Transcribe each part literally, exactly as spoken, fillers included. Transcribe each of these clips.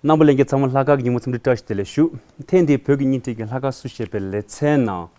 རྣམ་པ་ལྷན་རྒྱས་ཚང་མ་ལྷག་དཀར་གྱི་ཉིན་མོ་འཚམས་འདྲི་བཀྲ་ཤིས་བདེ་ལེགས་ཞུ། ཐེངས་འདིའི་བོད་ཀྱི་བརྙན་འཕྲིན་གྱི་ལྷག་དཀར་སུ་ཞེས་པའི་ལེ་ཚན་ནང་།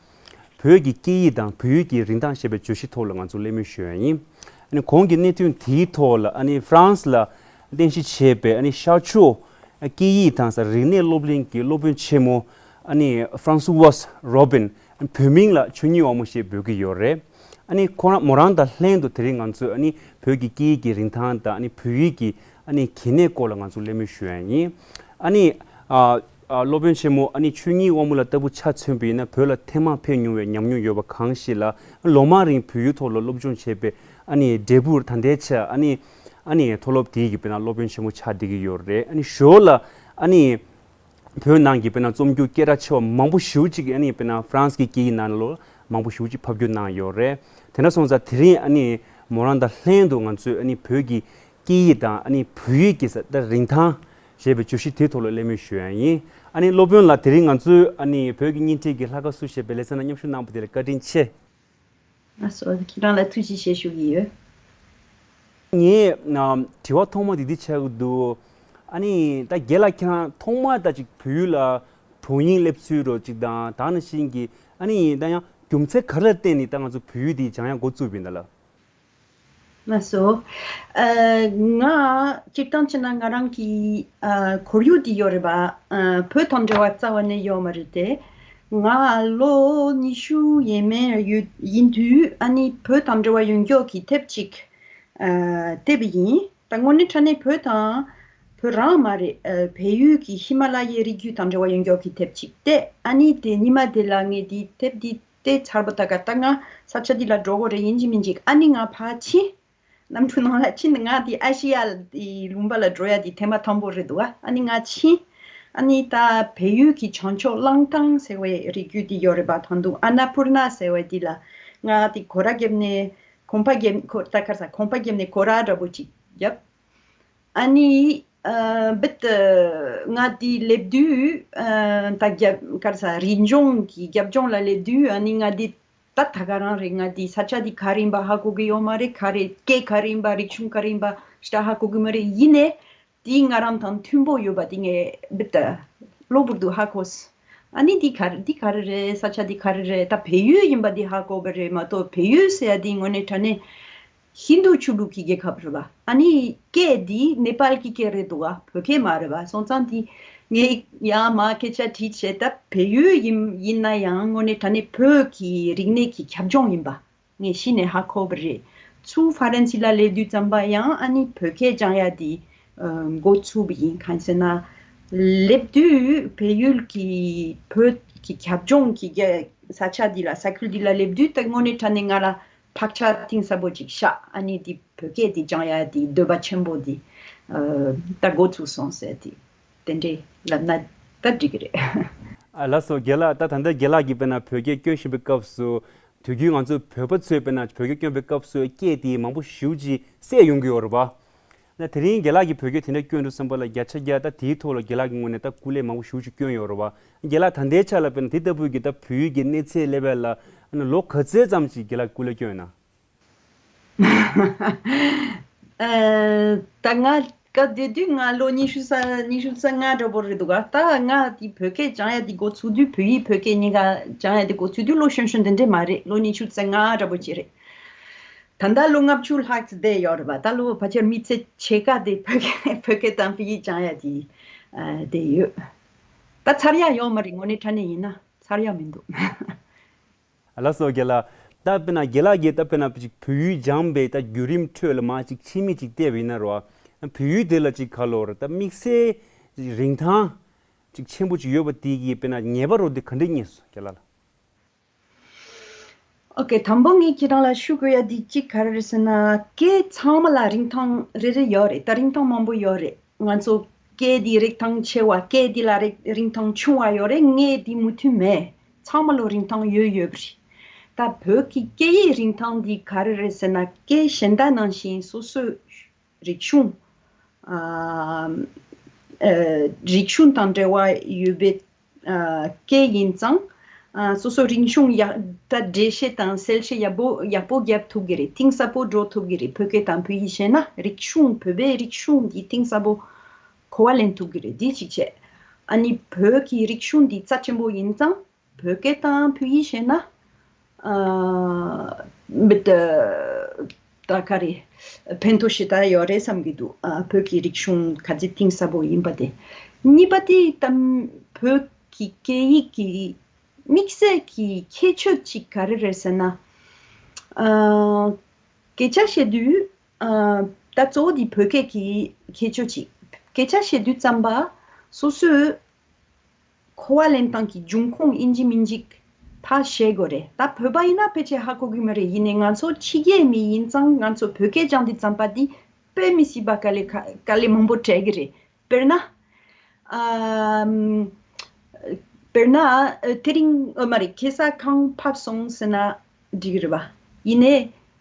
བོད་ཀྱི་སྐད་ཡིག་དང་བོད་ཡིག་གི་རིན་ཐང་ཞེས་པའི་བརྗོད་གཞི་ཐོག་ལ་ང་ཚོ་གླེང་མོལ་ཞུ་ཡ་ཡིན། ཨ་ནི་གོང་གི་གནད་དོན་དེའི་ཐོག་ལ་ཨ་ནི་ཧྥ་རན་སི་ལ་རྟེན་གཞི་བྱས་པའི་ཨ་ནི་ཤར་ཕྱོགས་སྐད་ཡིག་དང་ས་རིག་གནས་སློབ་གླིང་གི་སློབ་དཔོན་ཆེན་མོ་ཨ་ནི་Françoise Robin། བོད་མིང་ལ་ཆོས་ཉིད་དབང་མོ་ཞེས་འབོད་ཀྱི་ཡོད་རེད། ཨ་ནི་ཁོ་རང་མོ་རང་དང་ལྷན་དུ་དེ་རིང་ང་ཚོས་ཨ་ནི་བོད་ཀྱི་སྐད་ཡིག་གི་རིན་ཐང་དང་ཨ་ནི་བོད་ཡིག་གི་ཨ་ནི་གལ་གནད་སྐོར་ལ་ང་ཚོ་གླེང་མོལ་ཞུ་ཡ་ཡིན། ཨ་ནི་ཨ་ཨ་སློབ་དཔོན་ཆེན་མོ་ཨ་ནི་ཆོས་ཉིད་དབང་མོ་ལགས་ལྟ་བུ་ཆ་མཚོན་པ་ཡིན་ན་བོད་ལ་ཐེངས་མང་ཕེབས་མྱོང་བའི་ཉམས་མྱོང་ཡོད་པ་གང་ཞིག་ལ་ལོ་མང་རིང་བོད་ཡིག་ཐོག་ལ་སློབ་སྦྱོང་བྱས་པའི་ཨ་ནི་འབྲས་བུར་ད་ལྟའི་ཆ་ཨ་ནི་ཨ་ནི་མཐོ་སློབ་དེའི་གི་དཔེར་ན་སློབ་དཔོན་ཆེན་མོ་ཆགས་བསྡད་ཀྱི་ཡོད་རེད། ཨ་ནི་ཞོར་ལ་ཨ་ནི། བོད་ནང་གི་དཔེར་ན་རྩོམ་རྒྱུགས་སྐད་གྲགས་ཆེ་བ་མང་པོ་ཞེ་པོ་ཅིག་ཨ་ནི་དཔེར་ན་ཧྥ་རན་སི་གི་སྐད་ཡིག་ནང་ལོ་མང་པོ་ཞེ་པོ་ཅིག་ཕབ་བསྒྱུར་གནང་ཡོད་རེད། དེ་འདྲ་སོང་ཙང་དེ་རིང་ཨ་ནི་མོ་རང་དང་ལྷན་དུ་ང་ཚོས་ཨ་ནི་བོད་ཀྱི་སྐད་ཡིག་དང་ཨ་ནི་བོད་ཡིག་གི་ས་ད་རིན་ཐང་ཞེས་པའི་བརྗོད་གཞི་དེའི་ཐོག་ལ་གླེང་མོལ་ཞུ་ཡ་ཡིན། ཨ་ནི་སློབ་དཔོན་ལགས་དེ་རིང་ང་ཚོའི་ཨ་ནི་བོད་ཀྱི་བརྙན་འཕྲིན་གྱི་ལྷག་དཀར་སུ་ཞེས་པའི་ལེ་ཚན་ནང་མཉམ་ཞུགས་གནང་བ་དེ་ལ་བཀའ་དྲིན་ཆེ། ལགས་སོ། ཁྱེད་རང་ལ་ཐུགས་རྗེ་ཆེ་ཞུ་གི་ཡོད། ངས་ཨམ་དྲི་བ་ཐོག་མ་དེ་འདི་ཆགས་ཀྱི་འདུག་ཨ་ནི་ད་རྒན་ལགས་ཁྱེད་རང་ཐོག་མ་ད་ཅིག་བོད་ཡིག་ལ་དོ་སྣང་སླེབས་ཚུལ་རོ་ཅིག་དང་ད་ནང་བཞིན་གྱི་ཨ་ནི་ད་ཡང་རྒྱུ་མཚན་ག་རེ་ལ་བརྟེན་ནས་ད་ང་ཚོ་བོད་ཡིག་འདི་སྦྱང་ཡ་འགོ་བཙུགས་པ་ཡིན་ད་ལགས། ལགས་སོ། ཨ་ང་སྤྱིར་བཏང་བྱས་ན་ང་རང་གི་ཨ་ཁོར་ཡུག་འདི་ཡོད་རེད་པ། ཨ་བོད་དང་འབྲེལ་བ་རྩ་བ་ནས་ཡོད་མ་རེད་དེ། ང་ལོ་ཉི་ཤུ་ཡས་མས་ཡོད་ཡིན་དུས་ཨ་ནི་བོད་དང་འབྲེལ་བ་ཡོད་མཁན་གྱི་དེབ་ཅིག་ཨ་བལྟས་པ་ཡིན། ད་དངོས་གནས་དྲང་གནས་བོད་དང་བོད་རང་མ་རེད། ཨ་བལ་ཡུལ་གྱི་ཧི་མ་ལ་ཡའི་རི་རྒྱུད་དང་འབྲེལ་བ་ཡོད་མཁན་གྱི་དེབ་ཅིག་བལྟས། ཨ་ནི་དེ་ཉི་མ་དེ་ལ་ངས་འདི་དེབ་འདི་བལྟས་ཚར་བ་ད་ག་ད་ང་ས་ཆ་འདི་ལ་འགྲོ་དགོས་རེད། ཡིན་གཅིག་མིན་གཅིག་ཨ་ནི་ང་ཕར་ཕྱིན། གནམ་གྲུ་ནང་ལ་ཕྱིན། ང་འདི་ཨེ་ཤི་ཡ་འདི་ལུང་པ་ལ་འགྲོ་ཡ་འདི་ཐེངས་མ་དང་པོ་རེད་འདུག་ཨ་ནི་ང་ཕྱིན། ཨ་ནི་ད་བལ་ཡུལ་གྱི་བྱང་ཕྱོགས་གླང་ཐང་ཟེར་བའི་རི་རྒྱུད་འདི་ཡོད་རེད་པ། ད་དུང་ཨ་ན་པུར་ན་ཟེར་བའི་འདི་ལ་ང་འདི་སྒོ་ར་བརྒྱབ་ནས་གོམ་པ་བརྒྱབ་ཁོ་ད་ག་རེ་ཟ་གོམ་པ་བརྒྱབ་ནས་སྒོ་ར་འདྲ་པོ་ཅིག་བརྒྱབ། ཨ་ནི་ཨ་བིད་ང་འདི་སླེབས་དུས་ཨ་ད་རྒྱབ་ག་རེ་ཟ་རི་ལྗོངས་ཀྱི་རྒྱབ་ལྗོངས་ལ་སླེབས་དུས་ཨ་ནི་ང་འདི་ད་ད་ག་རང་རེད། ང་འདི་ས་ཆ་འདི་ག་རེ་ཡིན་པ་ཧ་གོ་གི་ཡོད་མ་རེད། ག་རེ་སྐད་ག་རེ་ཡིན་པ་རིག་གཞུང་ག་རེ་ཡིན་པ་ཞེ་དྲག་ཧ་གོ་གི་མ་རེད། ཡིན་ནའི་འདི་ང་རང་དང་མཐུན་པོ་ཡོད་པ་འདི་ངས་བིད་གློ་བུར་དུ་ཧ་གོ་སོང་། ཨ་ནི་འདི་ག་རེ་འདི་ག་རེ་རེད། ས་ཆ་འདི་ག་རེ་རེད། ད་བལ་ཡུལ་ཡིན་པ་འདི་ཧ་གོ་བ་རེད་མ་གཏོགས་བལ་ཡུལ་ཟེར་ཡ་འདི་དངོས་གནས་དྲང་གནས་ཧིན་རྡུ་ཆོས་ལུགས་ཀྱི་རྒྱལ་ཁབ་རེད་པ། ཨ་ནི་སྐད་འདི་ནེ་པཱལ་གྱི་སྐད་རེད་འདུག་ག་བོད་སྐད་མ་རེད་པ། སོང་ཙང་འདི་ངས་ཡང་མ་སྐད་ཆ་དྲིས་བྱས། ད་བལ་ཡུལ་ཡིན་ཡིན་ན་ཡང་དངོས་གནས་དྲང་གནས་བོད་ཀྱི་རིག་གནས་ཀྱི་ཁྱབ་ལྗོངས་ཡིན་པ་ངས་གཞི་ནས་ཧ་གོ་བ་རེད། ཚུར་ཧྥ་རན་སི་ལ་སླེབས་དུས་ཙམ་པ་ཡང་ཨ་ནི་བོད་སྐད་སྦྱང་ཡ་འདི་ཨ་འགོ་ཚུགས་པ་ཡིན། གང་ཟེར་ན་སླེབས་དུས་བལ་ཡུལ་གྱི་བོད་ཀྱི་ཁྱབ་ལྗོངས་ཀྱི་རྒྱ་ས་ཆ་འདི་ལ་ས་ཁུལ་འདི་ལ་སླེབས་དུས་ད་དངོས་གནས་དྲང་གནས་ང་ལ་བག་ཆགས་གཏིང་ཟབ་པོ་ཅིག་ཤར། ཨ་ནི་འདི་བོད་སྐད་འདི་སྦྱང་ཡ་འདི་འདོད་པ་ཆེན་པོ་འདི་ཨ་ད་འགོ་ཚུགས་སོང་ཟེར་ཏེ་དེ་འདྲས་ལབ་ན་ད་འགྲིག་གི་རེད། ཨ་ལགས་སོ་རྒན་ལགས། ད་ད་ལྟ་རྒན་ལགས་ཀྱིས་དཔེར་ན་བོད་སྐད་སྐྱོན་བཞིན་པའི་སྐབས་སུ་དུས་རྒྱུན་ང་ཚོ་བོད་པ་ཚོས་དཔེར་ན་བོད་སྐད་སྐྱོན་པའི་སྐབས་སུ་སྐད་དེ་མང་པོ་ཞེ་པོ་ཅིག་བསྲེས་ཡོང་གི་ཡོད་རེད་པ། ད་དེ་རིང་རྒན་ལགས་ཀྱིས་བོད་སྐད་དེ་འདྲ་སྐྱོན་འདུག་བསམ་པ་ལ་བརྒྱ་ཆ་བརྒྱ་ད་དེའི་ཐོག་ལ་རྒན་ལགས་ཀྱི་ངོས་ནས་ད་སྐུ་ལས་མང་པོ་ཞེ་པོ་ཅིག་སྐྱོན་ཡོད་རེད་པ། རྒན་ལགས་ད་ལྟའི་ཆ་ལ་དཔེར་ན་དེ་ལྟ་བུའི་གི་ད་བོད་ཡིག་གི་གནས་ཚད་སླེབས་ཡ་ལ་ཨ་ནི་ལོ་ག་ཚོད་ཙམ་ཅིག་རྒན་ལགས་སྐུ་ལས་སྐྱོན་ཡོད་ན། ཨ་ད་ང་སྐབས་དེ་དུས་ང་ལོ་ཉི་ཤུ་རྩ་ཉི་ཤུ་རྩ་ལྔ་འདྲ་པོ་རེད་འདུག་ག་ད་ང་དེ་བོད་སྐད་སྦྱང་ཡ་དེ་འགོ་ཚུགས་དུས་བོད་ཡིག་བོད་སྐད་གཉིས་ཀ་སྦྱང་ཡ་དེ་འགོ་ཚུགས་དུས་ལོ་གཞོན་གཞོན་དེ་འདྲས་མ་རེད། ལོ་ཉི་ཤུ་རྩ་ལྔ་འདྲ་པོ་ཅིག་རེད། ད་ལྟ་ལོ་ལྔ་བཅུ་ལྷག་ཙམ་བསྡད་ཡོད་རེད་པ། ད་ལོ་ཕལ་ཆེར་མི་ཚེ་ཕྱེད་ཀ་དེ་བོད་སྐད་བོད་སྐད་དང་བོད་ཡིག་སྦྱང་ཡ་དེ་ཨ་བསྡད་ཡོད། ད་ཚར་ཡ་ཡོད་མ་རེད། དངོས་གནས་དྲང་གནས་ཡིན་ན་ཚར་ཡ་མི་འདུག་ལགས་སོ་རྒན་ལགས། ད་དཔེར་ན་རྒན་ལགས་ཀྱིས་ད་དཔེར་ན་ཅིག་བོད་ཡིག་སྦྱངས་པའི་ད་བརྒྱུད་རིམ་ཁྲོད་ལ་མར་ཅིག་ཕྱི་མིག་ཅིག་བལྟས་པ་ཡིན་ན་རོ། བོད་ཡིག་དེ་ལ་ཅིག་ག་ལོར་ད་དམིགས་བསལ་རིན་ཐང་ཅིག་ཆེན་པོ་ཅིག་ཡོད་པ་དེ་གི་དཔེར་ན་ངེས་པ་རོ་དེ་ག་འདྲས་རྙེད་སོང་རྒན་ལགས་ལ། ཨོ་ཀེ། དང་པོ་ངས་ཁྱེད་རང་ལ་ཞུ་དགོས་ཡ་འདི་གཅིག་ག་རེ་རེད་ཟེར་ན། སྐད་ཚང་མ་ལ་རིན་ཐང་རེ་རེ་ཡོད་རེད། ད་རིན་ཐང་མང་པོ་ཡོད་རེད། ང་ཚོ་སྐད་འདི་རིགས་ཐང་ཆེ་བ་སྐད་འདི་ལ་རིགས་རིན་ཐང་ཆུང་བ་ཡོད་རེད། ངས་འདི་མུ་མཐུད་མེད། ཚང་མ་ལོ་རིན་ཐང་ཡོད་ཡོད་པ་རེད། ད་བོད་ཀྱི་སྐད་ཡིག་རིན་ཐང་འདི་ག་རེ་རེད་ཟེར་ན། སྐད་གཞན་དག་ནང་བཞིན་སོ་སོའི་རིག་གཞུང་། ཨ་ཨ་རིག་གཞུང་དང་འབྲེལ་བ་ཡོད་པའི་ཨ་སྐད་ཡིན་ཙང་། ཨ་སོ་སོ་རིག་གཞུང་ཡག་ད་འགྲེལ་བཤད་དང་གསལ་བཤད་ཡག་པོ་ཡག་པོ་རྒྱབ་ཐུབ་ཀྱི་རེད། གཏིང་ཟབ་པོ་འགྲོ་ཐུབ་ཀྱི་རེད། བོད་སྐད་དང་བོད་ཡིག་ཤེས་ན་རིག་གཞུང་བོད་པའི་རིག་གཞུང་གི་གཏིང་ཟབ་པོ་ གོ་བ་ལེན་ཐུབ་ཀྱི་རེད། འདི་གཅིག་བྱས། ཨ་ནི་བོད་ཀྱི་རིག་གཞུང་འདི་རྩ་ཆེན་པོ་ཡིན་ཙང་བོད་སྐད་དང་བོད་ཡིག་ཤེས་ན། ཨ་མི་ད་ད་ག་རེ་ཕན་ཐོགས་ཞེ་དྲག་ཡོད་རེད་བསམ་གྱི་འདུག་ཨ་བོད་ཀྱི་རིག་གཞུང་ག་ཚོད་གཏིང་ཟབ་པོ་ཡིན་པ་དེ། གཉིས་པ་དེ་ད་བོད་ཀྱི་སྐད་ཡིག་གི་དམིགས་བསལ་གྱི་ཁྱད་ཆོས་གཅིག་ག་རེ་རེད་ཟེར་ན། ཨ་སྐད་ཆ་བཤད་དུས་ཨ་ད་གཙོ་བོ་དེ་བོད་སྐད་ཀྱི་ཁྱད་ཆོས་གཅིག་སྐད་ཆ་བཤད་དུས་ཙམ་པ་སོ་སོའི་གོ་བ་ལེན་སྟངས་ཀྱི་འབྱུང་ཁུངས་ཡིན་གཅིག་མིན་གཅིག་ཕར་ཤེས་དགོས་རེད། ད་བོད་པ་ཡིན་ན་ཕལ་ཆེར་ཧ་གོ་གི་མ་རེད། ཡིན་ནའི་ང་ཚོ་ཕྱི་རྒྱལ་མི་ཡིན་ཙང་ང་ཚོ་བོད་སྐད་སྦྱང་དུས་ཙམ་པ་འདི་དཔེ་མི་སྲིད་པ་དཀའ་ལས་ཁ་དཀའ་ལས་མང་པོ་འཕྲད་ཀྱི་རེད། དཔེར་ན། ཨམ། དཔེར་ན་ཨ་དེ་རིང་ཨ་མ་རེད། ཁ་སང་ཁང་ཕབ་སོང་ཟེར་ན་འགྲིག་གི་རེད་པ། ཡིན་ནའི་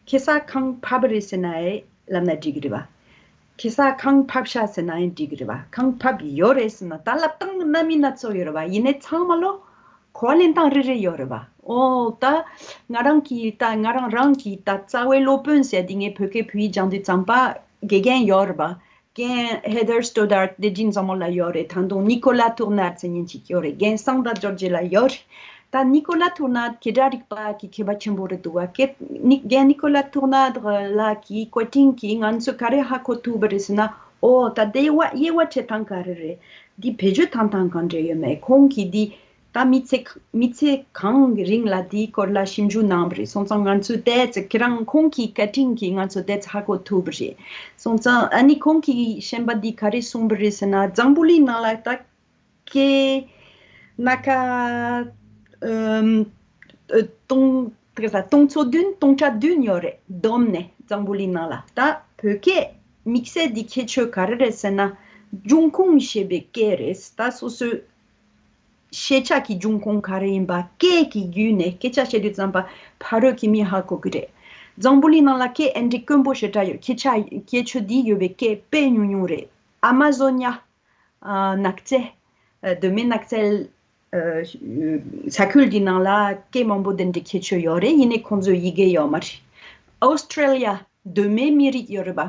ཁ་སང་ཁང་ཕབ་རེད་ཟེར་ན་ཡང་ལབ་ན་འགྲིག་གི་རེད་པ། ཁ་སང་ཁང་ཕབ་ཤག་ཟེར་ན་ཡང་འགྲིག་གི་རེད་པ། ཁང་ཕབ་ཡོད་རེད་ཟེར་ན་ད་ལབ་སྟངས་སྣ་མིན་སྣ་ཚོགས་ཡོད་རེད་པ། ཡིན་ནའི་ཚང་མ་ལོ་གོ་བ་ལེན་སྟངས་རེ་རེ་ཡོད་རེད་པ། ཨོ་ད་ང་རང་གི་ད་ང་རང་རང་གི་ད་རྩ་བའི་སློབ་དཔོན་ཟེར་དེ་ངས་བོད་སྐད་བོད་ཡིག་སྦྱང་དུས་ཙམ་པ་དགེ་རྒན་ཡོད་རེད་པ། རྒན་Heather Stoddard དེ་ཇིན་བཟང་མོ་ལ་ཡོད་རེད། ད་དུང་Nicolas Tournade ཟེར་མཁན་ཅིག་ཡོད་རེད། རྒན་Sandra Giorgi ལ་ཡོད་རེད། ད་Nicolas Tournade ཁྱེད་རང་རིག་པ་གི་མཁས་པ་ཆེན་པོ་རེད་འདུག་བ། ཁྱེད་ནི་རྒན་Nicolas Tournade ལགས་ཀྱི་བཀའ་དྲིན་གྱིས་ང་ཚོས་ག་རེ་ཧ་གོ་ཐུབ་པ་རེད་ཟེར་ན། ཨོ་ད་དེ་དབྱེ་བ་དབྱེ་བ་འབྱེད་སྟངས་ག་རེ་རེད། འདི་བེད་སྤྱོད་བཏང་སྟངས་གང་འདྲ་ཡོད་མེད། ཁོང་གིས་འདི་ད་མི་ཚེ་མི་ཚེ་གང་གི་རིང་ལ་དེའི་སྐོར་ལ་ཞིབ་འཇུག་གནང་བ་རེད། སོང་ཙང་ང་ཚོས་བལྟས་ཚེ་ཁྱེད་རང་ཁོང་གི་བཀའ་དྲིན་གྱིས་ང་ཚོ་བལྟས་ཚེ་ཧ་གོ་ཐུབ་པ་རེད། སོང་ཙང་ཨ་ནི་ཁོང་གིས་ཤན་པ་འདི་ག་རེ་གསུངས་པ་རེད་ཟེར་ན། འཛམ་བུ་གླིང་ནང་ལ་ད་སྐད་སྣ་ཁ་ཨམ་སྟོང་དེ་ས་སྟོང་ཚོ་བདུན་སྟོང་ཕྲག་བདུན་ཡོད་རེད། བསྡོམས་ནས་འཛམ་བུ་གླིང་ནང་ལ། ད་བོད་སྐད་དམིགས་བསལ་འདི་ཁྱད་ཆོས་ག་རེ་རེད་ཟེར་ན། འབྱུང་ཁུངས་ཞེས་པའི་སྐད་རེད། ད་སོ་སོའི་ཤེས་བྱ་གི་འབྱུང་ཁུངས་ག་རེ་ཡིན་པ་སྐད་ཀྱི་བརྒྱུད་ནས་སྐད་ཆ་བཤད་དུས་ཙམ་པ་ཕ་རོལ་གྱི་མིས་ཧ་གོ་གི་རེད། འཛམ་བུ་གླིང་ནང་ལ་སྐད་ཨེ་འདྲའི་དཀོན་པོ་ཞེ་དྲག་ཡོད། ཁྱད་ཆ་ཁྱད་ཆོས་འདི་ཡོད་པའི་སྐད་དཔེ་ཉུང་ཉུང་རེད། ཨ་མ་ཛོ་ཉ། ཨ་ནགས་ཚལ། ཨ་གདོད་མའི་ནགས་ཚལ། ཨ་ས་ཁུལ་འདི་ནང་ལ་སྐད་མང་པོ་དེ་འདྲའི་ཁྱད་ཆོས་ཡོད་རེད། ཡིན་ནའི་ཁོང་ཚོའི་ཡི་གེ་ཡོད་མ་རེད། ཨོ་སི་ཀྲེ་ལི་ཡ། གདོད་མའི་མི་རིགས་ཡོད་རེད་པ།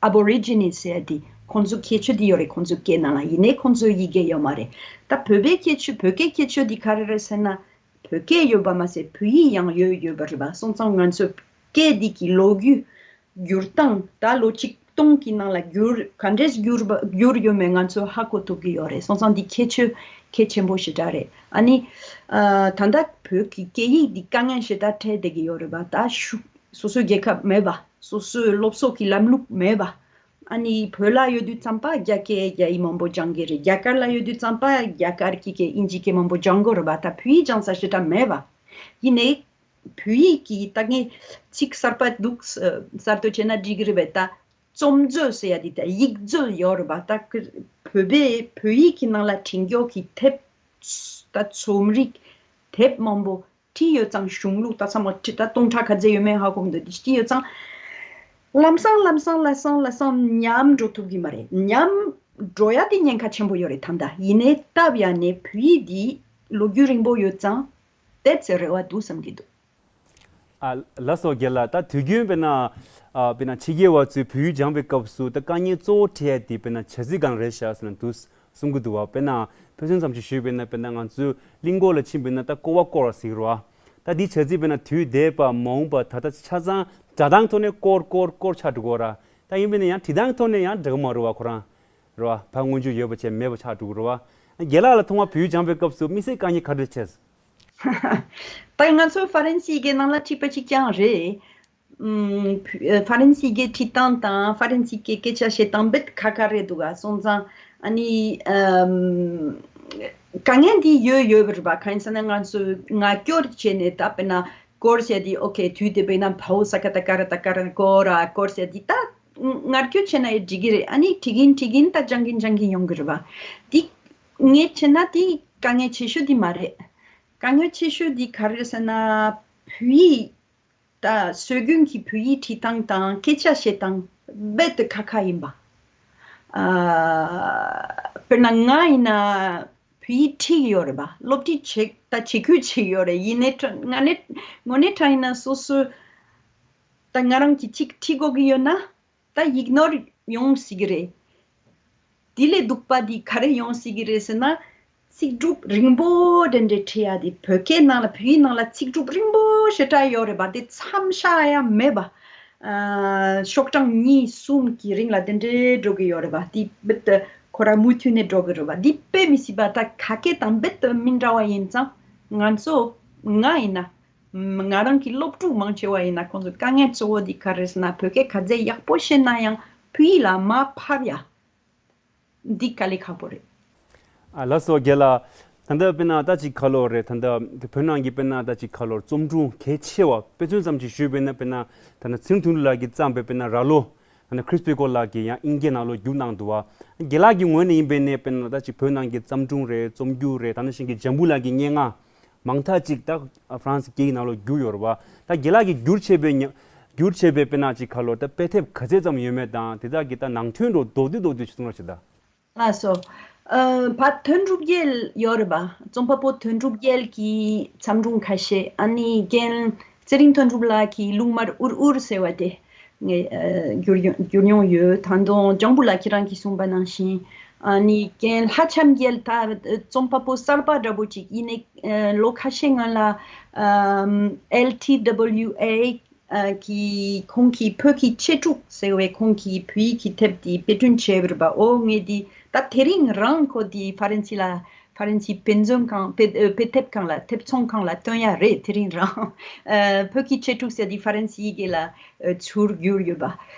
ཨམ་Aborigines ཟེར་ཡ་དེ། ཁོང་ཚོ་ཁྱད་ཆོས་དེ་ཡོད་རེད། ཁོང་ཚོའི་སྐད་ནང་ལ། ཡིན་ནའི་ཁོང་ཚོའི་ཡི་གེ་ཡོད་མ་རེད། ད་བོད་པའི་ཁྱད་ཆོས་བོད་སྐད་ཁྱད་ཆོས་དེ་ག་རེ་རེད་ཟེར་ན། བོད་སྐད་ཡོད་པ་མ་ཟད་བོད་ཡིག་ཡང་ཡོད་ཡོད་པ་རེད་པ། སོང་ཙང་ང་ཚོའི་སྐད་འདི་གི་ལོ་རྒྱུས་འགྱུར་སྟངས་ད་ལོ་ཆིག་སྟོང་གི་ནང་ལ་འགྱུར་ག་འདྲས་འགྱུར་བ་འགྱུར་ཡོད་མེད་ང་ཚོས་ཧ་གོ་ཐུབ་ཀྱི་ཡོད་རེད། སོང་ཙང་འདི་ཁྱད་ཆོས་གལ་ཆེན་པོ་ཞེ་དྲག་རེད། ཨ་ནི་ཨ་ད་ལྟ་བོད་ཀྱི་སྐད་ཡིག་འདི་དཀའ་ངལ་ཞེ་དྲག་འཕྲད་བསྡད་ཀྱི་ཡོད་རེད་པ། ད་ཤུ་སོ་སོའི་རྒྱལ་ཁབ་མེད་པ། སོ་སོའི་སློབ་གསོ་གི་ལམ་ལུགས་མེད་པ། ཨ་ནི་བོད་ལ་ཡོད་དུས་ཙམ་པ་རྒྱ་སྐད་རྒྱ་ཡིག་མང་པོ་སྦྱང་གི་རེད། རྒྱ་གར་ལ་ཡོད་དུས་ཙམ་པ་རྒྱ་གར་གྱི་སྐད་དབྱིན་ཇིའི་སྐད་མང་པོ་སྦྱང་དགོས་རེད་པ། ད་བོད་ཡིག་སྦྱང་ས་ཞེ་དྲག་མེད་པ། ཡིན་ནའི་བོད་ཡིག་གི་ད་ངས་ཚིག་གསར་པ་འདུག་གསར་གཏོད་བྱས་ན་འགྲིག་གི་རེད་པས། ད་རྩོམ་མཛོད་ཟེར་ཡ་དེ་ད་ཡིག་མཛོད་ཡོད་རེད་པ། ད་བོད་པའི་བོད་ཡིག་གི་ནང་ལ་བྲིས་སྐྱོར་གྱི་དེབ་ད་རྩོམ་རིག་དེབ་མང་པོ་བྲིས་ཡོད་ཙང་། གཞུང་ལུགས་ད་ཚང་མ་བྲིས་ད་སྟོང་ཕྲག་ག་ཚད་ཡོད་མེད་ཧ་གོ་མི་འདུག་བྲིས་ཡོད་ཙང་། ལམ་སང་ལམ་སང་ལམ་སང་ལམ་སང་ཉམས་འགྲོ་ཐུབ་ཀྱི་མ་རེད། ཉམས་འགྲོ་ཡ་དེ་ཉེན་ཁ་ཆེན་པོ་ཡོད་རེད། ད་ལྟ་ཡིན་ནའི་སྟབས་ཡག་ནས་བོད་ཡིག་འདི་ལོ་རྒྱུས་རིང་པོ་ཡོད་ཙང་བལྟས་ཚེ་རེ་བ་འདུག་བསམ་གྱི་འདུག་ཨ་ལགས་སོ་རྒན་ལགས། ད་དུས་རྒྱུན་དཔེར་ན་ཨ་དཔེར་ན་ཕྱི་རྒྱལ་བ་ཚོས་བོད་ཡིག་སྦྱང་བའི་སྐབས་སུ་ད་དཀའ་ངལ་གཙོ་བོ་འཕྲད་ཡ་དེ་དཔེར་ན་བྱ་ཚིག་སྒང་རེད་ཤག་ཟེར་ན་འདུག་གསུང་གི་འདུག་བ། དཔེར་ན་ཕན་ཚུན་ཙམ་ཞིག་ཞུས་པས་ན། དཔེར་ན་ང་ཚོའི་གླིང་སྐོར་ལ་ཕྱིན་པས་ན་ད་སྐོར་བ་སྐོར་བ་ཟེར་གི་རེད་བ། ད་འདི་བྱ་ཚིག་དཔེར་ན་དུས་འདས་པ་མ་འོངས་པ་ད་ལྟ་ཆ་ཚང་སྒྲ་གདངས་ཐོག་ནས་སྐོར་སྐོར་སྐོར་ཆགས་འགྲོ་གི་རེད། ད་ཡིན་པས་ན་ཡང་བྲིས་སྟངས་ཐོག་ནས་ཡང་འགྲིག་གི་མ་རེད་བ། ཁོ་རང་རེད་བ། ཕར་སྔོན་འཇུག་ཡོད་པ་བྱས་མེད་པ་ཆགས་འགྲོ་གི་རེད་བ། རྒན་ལགས་ལ་མཐོང་བ་བོད་ཡིག་སྦྱང་བའི་སྐབས་སུ་དམིགས་བསལ་དཀའ་ངལ་ག་རེ་འཕྲད། ད་ང་ཚོ་ཧྥ་རན་སིའི་སྐད་ནང་ལ་ཁྲིད་པ་གཅིག་རྐྱང་རེད། ཨུམ། ཧྥ་རན་སིའི་སྐད་ཁྲིད་སྟངས་དང་ཧྥ་རན་སིའི་སྐད་སྐད་ཆ་བཤད་སྟངས་དཔེ་ཁག་ཁག་རེད་འདུག་ག་སོང་ཙང་ཨ་ནི་ཨམ། དཀའ་ངལ་འདི་ཡོད་ཡོད་པ་རེད་པ། གང་ཡིན་ཟེར་ན་ང་ཚོས་ངག་སྐྱོར་བྱས་ནས་ད་དཔེར་ན་སྐོར་བཤད་དེ། ཨོ་ཁེ། དུས་དེ་དཔེར་ན་བའོ་ས་ཀ་ད་ཀ་ར་ད་ཀ་ར་གོ་ར་སྐོར་བཤད་དེ། ད་ངག་སྐྱོར་བྱས་ན་ཡང་འགྲིག་གི་རེད། ཨ་ནི་ཁྲིད་གིན་ཁྲིད་གིན་ད་སྦྱང་གིན་སྦྱང་གིན་ཡོང་གི་རེད་པ། འདི་ངས་བྱས་ན་དེ་དཀའ་ངལ་ཆེ་ཤོས་དེ་མ་རེད། དཀའ་ངལ་ཆེ་ཤོས་དེ་ག་རེ་རེད་ཟེར་ན། བོད་ཡིག་ད་སྲོལ་རྒྱུན་གྱི་བོད་ཡིག་བྲིས་སྟངས་དང་སྐད་ཆ་བཤད་སྟངས་རྦད་དེ་ཁག་ཁག་ཡིན་པ། ཨ། དཔེར་ན་ང་ཡིན་ན་བོད་ཡིག་ཁྲིད་ཀྱི་ཡོད་རེད་པ། སློབ་ཁྲིད་བྱེད་ད་བྱེད་ཁུལ་བྱེད་ཀྱི་ཡོད་རེད། ཡིན་ནའི་དངོས་གནས་དངོས་གནས་དྲང་ཡིན་ན་སོ་སོ་ད་ང་རང་གིས་ཅིག་ཁྲིད་དགོས་ཀྱི་ཡོད་ན། ད་ཡིག་ནོར་ཡོང་སྲིད་ཀྱི་རེད། དེ་ལས་སྡུག་པ་དེ་ག་རེ་ཡོང་སྲིད་ཀྱི་རེད་ཟེར་ན། ཚིག་གྲུབ་རིང་པོ་དེ་འདྲ་བྲིས་ཡ་དེ། བོད་སྐད་ནང་ལ་བོད་ཡིག་ནང་ལ་ཚིག་གྲུབ་རིང་པོ་ཞེ་དྲག་ཡོད་རེད་པ། དེ་མཚམས་བཞག་ཡ་མེད་པ། ཨ། ཤོག་གྲངས་གཉིས་གསུམ་གྱི་རིང་ལ་དེ་འདྲའི་འགྲོ་གི་ཡོད་རེད་པ། དེ་རྦད་དེ་ཁོ་རང་མུ་མཐུད་ནས་འགྲོ་གི་རེད་པ། འདི་དཔེ་མི་སྲིད་པ། ད་ཁ་སྐད་དང་རྦད་དེ་མི་འདྲ་བ་ཡིན་ཙང་། ང་ཚོ་ང་ཡིན་ན། ང་རང་གི་སློབ་ཕྲུག་མང་ཆེ་བ་ཡིན་ན། ཁོང་ཚོ་དཀའ་ངལ་གཙོ་བོ་འདི་ག་རེ་ཟེར་ན། བོད་སྐད་ག་ཚད་ཡག་པོ་ཤེས་ན་ཡང་བོད་ཡིག་ལ་མར་ཕབ་ཡ། འདི་དཀའ་ལས་ཁག་པོ་རེད། ཨ། ལགས་སོ་རྒན་ལགས། ད་ལྟ་དཔེར་ན་ད་ཅིག་ཁ་ལོ་རེད། ད་ལྟ་བོད་ནང་གི་དཔེར་ན་ད་ཅིག་ཁ་ལོ་རྩོམ་སྒྲུང་གལ་ཆེ་བ་དཔེ་མཚོན་ཙམ་ཅིག་ཞུས་པས་ན། དཔེར་ན་ད་ནི་ཚེ་རིང་དོན་གྲུབ་ལགས་ཀྱིས་བརྩམས་པའི་དཔེར་ན་ར་ལོ། ད་ནི་ཁྲིས་པི་ཀོ་ལགས་ཀྱིས་ཡང་དབྱིན་སྐད་ནང་ལོགས་བསྒྱུར་གནང་འདུག་བ། རྒན་ལགས་ཀྱི་ངོས་ནས་ཡིན་པས་ན། དཔེར་ན་ད་ཅིག་བོད་ནང་གི་བརྩམས་སྒྲུང་རེད། རྩོམ་སྒྱུར་རེད། ད་ནི་བཞིན་གྱི་འཇམ་བུ་ལགས་ཀྱི་སྙན་ངག་མང་དག་ཅིག་ད་ཧྥ་རན་སི་སྐད་ཡིག་ནང་ལོགས་བསྒྱུར་ཡོད་རེད་བ། ད་རྒན་ལགས་ཀྱིས་བསྒྱུར་བྱས་པའི་ཉ་བསྒྱུར་བྱས་པའི་དཔེར་ན་ཅིག་ཁ་ལོ་ད་དཔེ་དེབ་ག་ཚད་ཙམ་ཡོད་མེད་དང་། དེ་དག་གི་ད་ནང་དོན་འགྲོ་མདོར་བསྡུས་མདོར་བསྡུས་ཅིག་གསུང་རོགས་བྱེད་དང་། ལགས་སོ། ཨ། ཕ་དོན་གྲུབ་རྒྱལ་ཡོད་རེད་པ། རྩོམ་པ་པོ་དོན་གྲུབ་རྒྱལ་གྱི་བརྩམས་སྒྲུང་ཁ་ཤས། ཨ་ནི་རྒན་ཚེ་རིང་དོན་གྲུབ་ལགས་ཀྱི་ལུང་དམར་འུར་འུར་ཟེར་བ་དེ་ངས་ཨ་བསྒྱུར་ཡོང་བསྒྱུར་མྱོང་ཡོད། ད་དུང་ལྗང་བུ་ལགས་ཁྱེད་རང་གིས་གསུངས་པ་ནང་བཞིན། ཨ་ནི་རྒན་ལྷ་ལྕམ་རྒྱལ། ད་རྩོམ་པ་པོ་གསར་པ་འདྲ་པོ་ཅིག་ཡིན་ནའི། ཨ། ལོ་ཁ་ཤས་སྔོན་ལ། ཨམ། ཨེལ་ཊི་ཌབ་ལིའུ་ཨེ། ཨ། གི་ཁོང་གིས་བོད་ཀྱི་གཅེས་ཕྲུག་ཟེར་བའི་ཁོང་གི་བོད་ཡིག་གི་དེབ་དེ་དཔེ་སྐྲུན་བྱས་པ་རེད་པ། ཨོ། ངས་འདི་ད་དེ་རིང་རང་ཁོ་འདི་ཧྥ་རན་སི་ལ། ཧྥ་རན་སི་དཔེ་མཛོད་ཁང་། དཔེ་དཔེ་དེབ་ཁང་ལ། དེབ་ཚོང་ཁང་ལ་སྟོན་ཡ་རེད། དེ་རིང་རང་། ཨ། བོད་ཀྱི་གཅེས་ཕྲུག་ཟེར་འདི་ཧྥ་རན་སི་ཡི་གེ་ལ་ཚུར་བསྒྱུར་ཡོད་པ།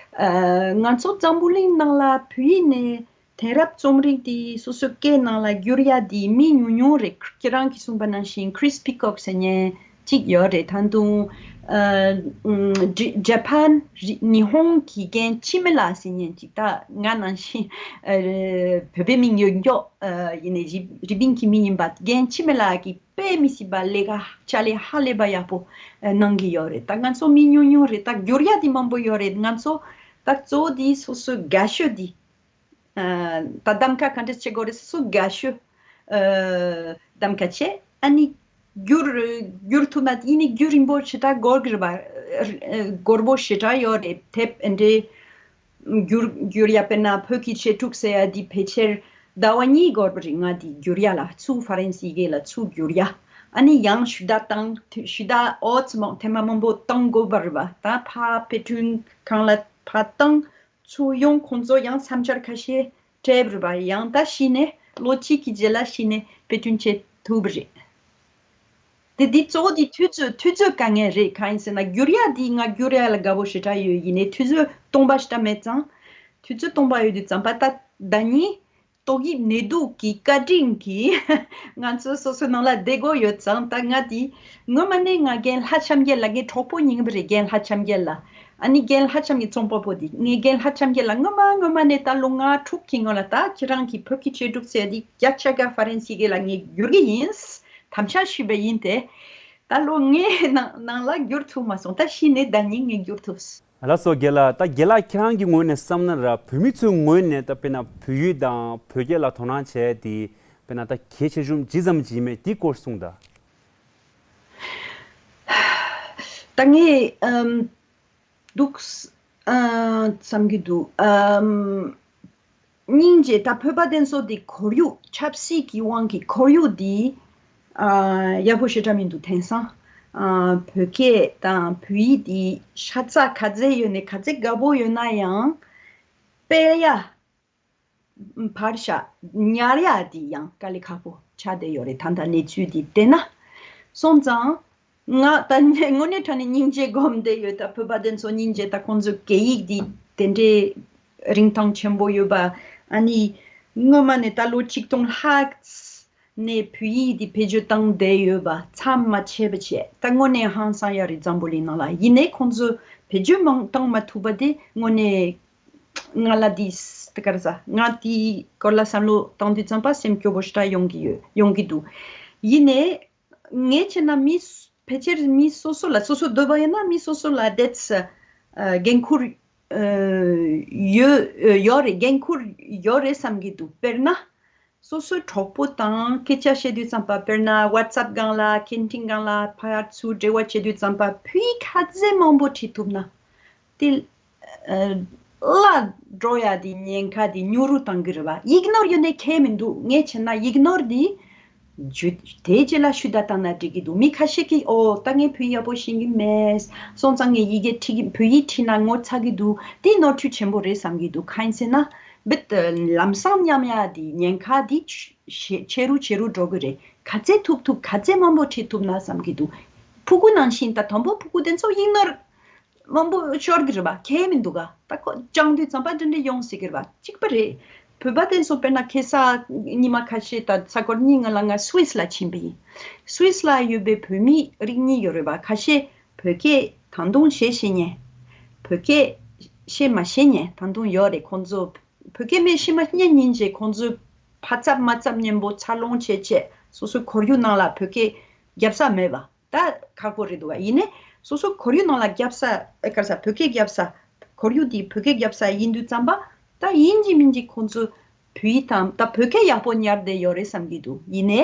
ཨ། ང་ཚོ་འཛམ་བུ་གླིང་ནང་ལ་བོད་ཡིག་ནས་དེང་རབས་རྩོམ་རིག་དེ་སོ་སོའི་སྐད་ནང་ལ་བསྒྱུར་ཡ་དེ་མི་ཉུང་ཉུང་རེད། ཁྱེད་རང་གིས་གསུངས་པ་ནང་བཞིན་ཁྲིས་པི་ཀོག་ཟེར་མཁན་གཅིག་ཡོད་རེད། ད་དུང་། ཨ། ཨུམ། ཇ་ཇ་པན་རི་ཉི་ཧོང་གི་རྒན་འཆི་མེད་ལགས་ཟེར་མཁན་གཅིག་ད་ང་ནང་བཞིན། ཨ། བོད་པའི་མིང་ཡོད་མགྱོགས། ཨ། ཡིན་ནའི་རི་རི་པིན་གྱི་མི་ཡིན་པ། རྒན་འཆི་མེད་ལགས་ཀྱིས་དཔེ་མི་སྲིད་པ་ལས་ཀ་ཕྱག་ལས་ཧ་ལས་པ་ཡག་པོ་གནང་གི་ཡོད་རེད། ད་ང་ཚོ་མི་ཉུང་ཉུང་རེད། ད་བསྒྱུར་ཡ་དེ་མང་པོ་ཡོད་རེད། ང་ཚོ་ད་གཙོ་བོ་དེ་སོ་སོའི་དགའ་ཤོས་དེ། ཨ། ད་གདམ་ཁ་ག་འདྲས་བྱེད་དགོས་རེད། སོ་སོ་དགའ་ཤོས། ཨ། གདམ་ཁ་བྱས། ཨ་ནི་བསྒྱུར་བསྒྱུར་ཐུབ་ན། ཡིན་ནའི་རྒྱུན་རིང་པོ་ཞེ་དྲག་འགོར་གི་རེད་པ། ཨ། འགོར་པོ་ཞེ་དྲག་ཡོད་རེད། དེབ་འདི་འདྲའི་བསྒྱུར་བསྒྱུར་ཡ། དཔེར་ན་བོད་ཀྱི་གཅེས་ཕྲུག་ཟེར་ཡ་འདི་ཕལ་ཆེར་ཟླ་བ་གཉིས་འགོར་པ་རེད། ང་འདི་བསྒྱུར་ཡ་ལ། ཚུར་ཧྥ་རན་སི་ཡི་གེ་ལ་ཚུར་བསྒྱུར་ཡ། ཨ་ནི་ཡང་ཞུ་དག་བཏང་། ཞུ་དག་ཨོ་ཙི་མོ་ཐེངས་མ་མང་པོ་བཏང་དགོས་པ་རེད་པ། ད་ཕར་དཔེ་སྐྲུན་ཁང་ལ་ཕར་བཏང་། ཚུར་ཡོང་། ཁོང་ཚོ་ཡང་བསམ་འཆར་ཁ་ཤས་སྤྲད་པ་རེད་པ། ཡང་ད་གཞི་ནས་ལོ་གཅིག་གི་རྗེས་ལ་གཞི་ནས་དཔེ་སྐྲུན་བྱེད་ཐུབ་པ་རེད། དེ་འདི་གཙོ་བོ་འདི་དུས་ཚོད། དུས་ཚོད་དཀའ་ངལ་རེད། གང་ཡིན་ཟེར་ན་བསྒྱུར་ཡ་འདི་ང་བསྒྱུར་ཡ་ལ་དགའ་པོ་ཞེ་དྲག་ཡོད། ཡིན་ནའི་དུས་ཚོད་སྟོང་པ་ཞེ་དྲག་མེད་ཙང་། དུས་ཚོད་སྟོང་པ་ཡོད་དུས་ཙམ་པ་ད་ཟླ་ཉིན་ཏོག་དབྱིབས་ནད་དུག་གི་བཀའ་དྲིན་གྱིས་ང་ཚོ་སོ་སོའི་ནང་ལ་བསྡད་དགོས་ཡོད་ཙང་། ད་ང་དེ་སྔོན་མ་ནས་ང་རྒན་ལྷ་ལྕམ་རྒྱལ་ལགས། ངའི་གྲོགས་པོ་ཡིན་པ་རེད། རྒན་ལྷ་ལྕམ་རྒྱལ་ལགས། ཨ་ནི་རྒན་ལྷ་ལྕམ་གྱི་རྩོམ་པ་པོ་དེ། ངའི་རྒན་ལྷ་ལྕམ་རྒྱལ་ལགས་སྔོན་མ་སྔོན་མ་ནས། ད་ལོ་ལྔ་དྲུག་གི་སྔོན་ལ། ད་ཁྱེད་རང་གི་བོད་ཀྱི་གཅེས་ཕྲུག་ཟེར་འདི་བརྒྱ་ཆ་བརྒྱ་ཧྥ་རན་སི་ཡི་གེ་ལ་ངས་བསྒྱུར་གྱི་ཡིན། དམ་བཅའ་ཞུས་པ་ཡིན་ཏེ། ད་ལོ་ལྔའི་ནང་ནང་ལ་བསྒྱུར་ཐུབ་མ་སོང་། ད་གཞི་ནས་ཟླ་ཉིན་ངས་བསྒྱུར་ཐུབ། ལགས་སོ་རྒན་ལགས། ད་རྒན་ལགས་ཁྱེད་རང་གི་ངོས་ནས་བསམ་ན་ར། བོད་མི་ཚོའི་ངོས་ནས་ད་དཔེར་ན་བོད་ཡིག་དང་བོད་སྐད་ལ་དོ་སྣང་བྱས་ཏེ། དཔེར་ན་ད་གལ་ཆེ་ཤོས་ཇི་ཙམ་ཅིག་ཡིན་མེད་དེ་སྐོར་གསུངས་དང་། ད་ངས་ཨམ་འདུག་ཨ་བསམ་གྱི་འདུག་ཨམ། སྙིང་རྗེ། ད་བོད་པ་དེ་ཚོ་འདི་ཁོར་ཡུག་ཆབ་སྲིད་ཀྱི་དབང་གིས་ཁོར་ཡུག་འདི་ཨ་ཡག་པོ་ཞེ་དྲག་མི་འདུག་དེང་སང་ཨ་བོད་སྐད་དང་བོད་ཡིག་འདི་ཤ་ཚ་ག་ཚད་ཡོད་ནས་ག་ཚད་དགའ་པོ་ཡོད་ན་ཡང་། སྤེལ་ཡ་ཕར་བཞག་ཉར་ཡ་འདི་ཡང་དཀའ་ལས་ཁག་པོ་ཆགས་བསྡད་ཡོད་རེད། ད་ལྟ་གནས་ཚུལ་འདི་བལྟས་ན། སོང་ཙང་། ང་ད་དངོས་གནས་དྲང་གནས་སྙིང་རྗེ་སྒོམ་བསྡད་ཡོད། ད་བོད་པ་དེ་ཚོ་སྙིང་རྗེ། ད་ཁོང་ཚོའི་སྐད་ཡིག་འདི་དེ་འདྲའི་རིན་ཐང་ཆེན་པོ་ཡོད་པ། ཨ་ནི་སྔོན་མ་ནས་ད་ལོ་ཆིག་སྟོང་ལྷག་ནས་བོད་ཡིག་འདི་བེད་སྤྱོད་བཏང་བསྡད་ཡོད་པ་མཚམས་མ་ཆད་པ་བྱས། ད་དངོས་གནས་ཧང་སང་ཡ་རེད། འཛམ་བུ་གླིང་ནང་ལ། ཡིན་ནའི་ཁོང་ཚོས་བེད་སྤྱོད་མང་བཏང་མ་ཐུབ་པ་དེ་དངོས་གནས་ང་ལ་འདི་ད་ག་རེ་ཟ། ང་དེའི་སྐོར་ལ་བསམ་བློ་བཏང་དུས་ཙམ་པ་སེམས་སྐྱོ་པོ་ཞེ་དྲག་ཡོང་གི་ཡོད། ཡོང་གི་འདུག་ཡིན་ནའི། ངས་བྱས་ན་མི་སུ་ཕལ་ཆེར་མི་སོ་སོ་ལ། སོ་སོ་འདོད་པ་ཡོད་ན་མི་སོ་སོ་ལ་དེ་ཚོ་ཨ་འགན་ཁུར་ཨ་ཡོད་ཡོད་རེད། འགན་ཁུར་ཡོད་རེད་བསམ་གྱི་འདུག་དཔེར་ན་སོ་སོའི་གྲོགས་པོ་དང་སྐད་ཆ་བཤད་དུས་ཙམ་པ། དཔེར་ན་ཝ་ཊི་སབ་སྒང་ལ། ཁེན་ཊིན་སྒང་ལ་ཕར་ཚུར་འབྲེལ་བ་བྱེད་དུས་ཙམ་པ། བོད་ཡིག་ག་ཚད་མང་པོ་བྲིས་ཐུབ་ན་དེ་ཨ་ ལ་འགྲོ་ཡ་དེ་ཉེན་ཁ་དེ་ཉུང་རུ་བཏང་གི་རེད་བ། ཡིག་ནོར་ཡོད་ནའི་ཁྱད་མི་འདུག། ངས་བྱས་ན་ཡིག་ནོར་དེ་རྒྱུ་དེའི་རྗེས་ལ་ཞུ་དག་བཏང་ན་འགྲིག་གི་འདུག། མི་ཁ་ཤས་ཀྱིས་ཨོ་ད་ངས་བོད་ཡིག་ཡག་པོ་ཤེས་ཀྱི་མེད། སོང་ཙང་ངས་ཡི་གེ་ཁྲིད་ཀྱི་བོད་ཡིག་ཁྲིད་ན་ངོ་ཚ་གི་འདུག། དེ་ནོར་འཁྲུལ་ཆེན་པོ་རེད་བསམ་གྱི་འདུག། གང་ཡིན་ཟེར་ན་བིད་ལམ་སང་མཉམ་ཡ་དེ་ཉེན་ཁ་དེ་ཆེ་ཆེ་རུ་ཆེ་རུ་འགྲོ་གི་རེད། ག་ཚད་ཐུབ་ཐུབ་ག་ཚད་མང་པོ་ཁྲིད་ཐུབ་ན་བསམ་གྱི་འདུག། ཕྲུ་གུ་ནང་བཞིན་ད་དང་པོ་ཕྲུ་གུ་དེ་ཚོ་ཡིག་ནོར་མང་པོ་ཤོར་གི་རེད་པ། ཁྱད་མི་འདུག་ག། ད་ཁོ་སྦྱང་དུས་ཙམ་པ་འདྲ་འདྲ་ཡོང་སྲིད་གི་རེད་པ། གཅིག་པ་རེད། བོད་པ་དེ་ཚོ་དཔེར་ན་ཁ་སང་ཉི་མ་ཁ་ཤས་ད་ས་གོར་གཉིས་སྔོན་ལ་ང་སུད་སི་ལ་ཕྱིན་པ་ཡིན། སུད་སི་ལ་ཡོད་པའི་བོད་མི་རིགས་གཉིས་ཡོད་རེད་པ། ཁ་ཤས་བོད་སྐད་ད་དུང་བཤད་ཤེས་མཁན། བོད་སྐད་བཤད་མ་ཤེས་མཁན་ད་དུང་ཡོད་རེད། ཁོང་ཚོ་བོད་སྐད་མི་བཤད་མ་ཤེས་མཁན་ཡིན་ཅེས་ཁོང་ཚོས་ཕ་ཚབ་མ་ཚབ་མཉམ་པོ་འཚར་ལོངས་བྱས་བྱས་སོ་སོའི་ཁོར་ཡུག་ནང་ལ་བོད་སྐད་རྒྱབ་ས་མེད་པ། ད་ཁག་པོ་རེད་འདུག་བ། ཡིན་ནའི་སོ་སོ་ཁོར་ཡུག་ནང་ལ་རྒྱབ་ས་ཨེ་ག་རེ་ཟ། བོད་སྐད་རྒྱབ་ས། ཁོར་ཡུག་འདི་བོད་སྐད་རྒྱབ་ས་ཡིན་དུས་ཙམ་པ། ད་ཡིན་གཅིག་མིན་གཅིག་ཁོང་ཚོ་བོད་ཡིག་དང་ད་བོད་སྐད་ཡག་པོ་ཉར་བསྡད་ཡོད་རེད་བསམ་གྱི་འདུག། ཡིན་ནའི་